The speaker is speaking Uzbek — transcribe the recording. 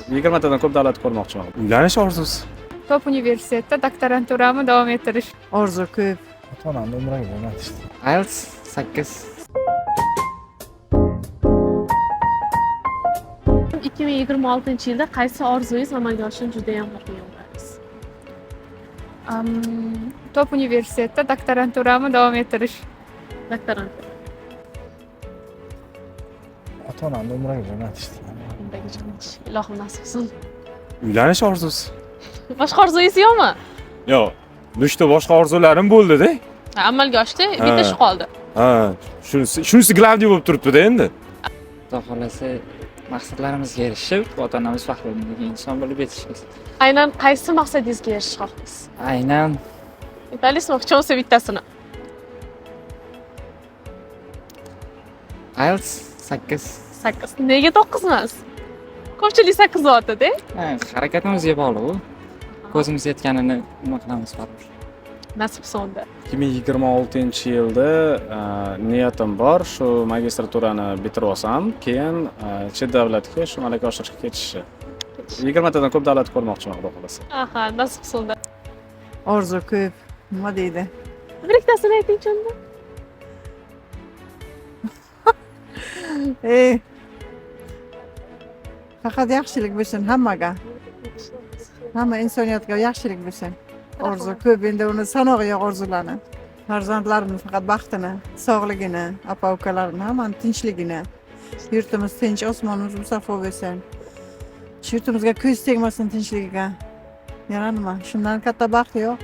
20 tadan ko'p davlat ko'rmoqchiman. Uylanish orzusi. Top universitetda doktoranturamni davom ettirish. Orzu ko'p. Ota onamni umraga jo'natishdi. IELTS 8. 2026-yilda qaysi orzungiz amalga oshishini judayam xohlagan bo'lardingiz? Top universitetda doktoranturamni davom ettirish. Doktorantura. Ota onamni umraga jo'natishdi. Umraga jo'natish. Ilohim nasib qilsin. Uylanish orzusi. Boshqa orzungiz yo'qmi? Yo'q, nechta boshqa orzularim bo'ldi-da. Ha, amalga oshdi, bitta shu qoldi. Ha, shunisi главный bo'lib turibdi-da endi. Xudo xohlasa, maqsadlarimizga erishib, ota-onamiz faxrlanadigan inson bo'lib yetishamiz. Aynan qaysi maqsadingizga erishishni xohlaysiz? Aynan Aytalisizmi, hech bo'lmasa bittasini. IELTS 8. 8. Nega 9 emas? Ko'pchilik 8 deyapti-da. Ha, harakatimizga bog'liq u. Ko'zimiz yetganini nima qilamiz baribir. Nasib qilsin unda. 2026-yilda niyatim bor, shu magistraturani bitirib olsam, keyin chet davlatga shu malaka oshirishga ketishni. 20 tadan ko'p davlat ko'rmoqchiman, xudo xohlasa. Aha, nasib qilsin unda. Orzu ko'p. Nima deydi? Bir ikkitasini aytingchi unda. Ey. Faqat yaxshilik bo'lsin hammaga. Hamma insoniyatga yaxshilik bo'lsin. Orzu ko'p, endi uni sanog'i yo'q orzularni. Farzandlarimni faqat baxtini, sog'ligini, aka ukalarimni hammani tinchligini. Yurtimiz tinch, osmonimiz musaffo bo'lsin. Shu yurtimizga ko'z tegmasin, tinchligiga. Yana nima? Shundan katta baxt yo'q.